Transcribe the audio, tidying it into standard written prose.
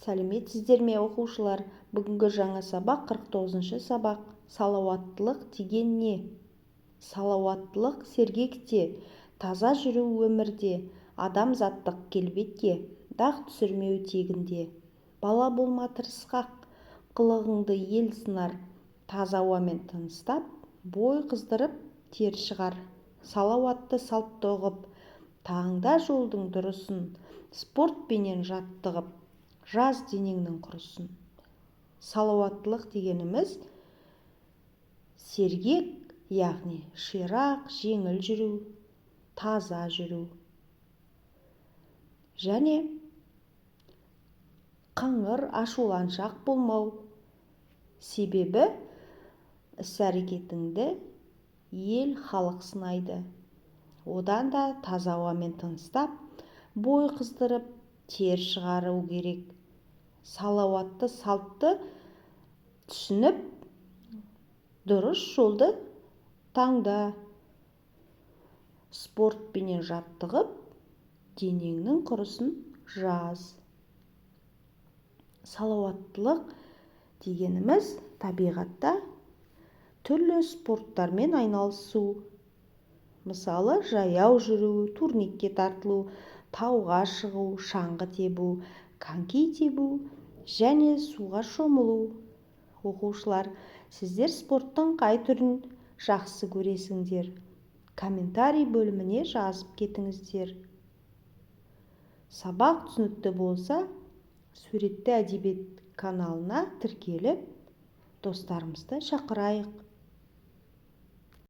Сәлеметсіздер ме, оқушылар! Бүгінгі жаңа сабақ, 49-сабақ. Салауаттылық деген не? Салауаттылық сергек те таза жүру өмірде, адамзаттық келбетке дақ түсірмеу тегінде. Бала болма тырысқақ, қылығыңды ел сынар. Таза ауамен тыныстап, бой қыздырып, тер шығар. Салауатты салтты ұғып, таңда жолдың дұрысын. Спортпенен жаттығып, жаз денеңнің құрысын. Салауаттылық дегеніміз сергек, яғни ширақ, жеңіл жүру, таза жүру және қыңыр, ашуланшақ болмау. Себебі іс-әрекетіңді ел, халық сынайды. Одан да таза ауамен тыныстап, бой қыздырып, тер шығару керек. Салауатты салтты түсініп, дұрыс жолды таңда. Спортпенен жаттығып, денеңнің құрысын жаз. Салауаттылық дегеніміз табиғатта түрлі спорттармен айналысу. Мысалы, жаяу жүру, турникке тартылу, тауға шығу, шаңғы тебу, коньки тебу және суға шомылу. Оқушылар, сіздер спорттың қай түрін жақсы көресіңдер? Комментарий бөліміне жазып кетіңіздер. Сабақ түсінікті болса, Суретті әдебиет каналына тіркеліп, достарымызды шақырайық.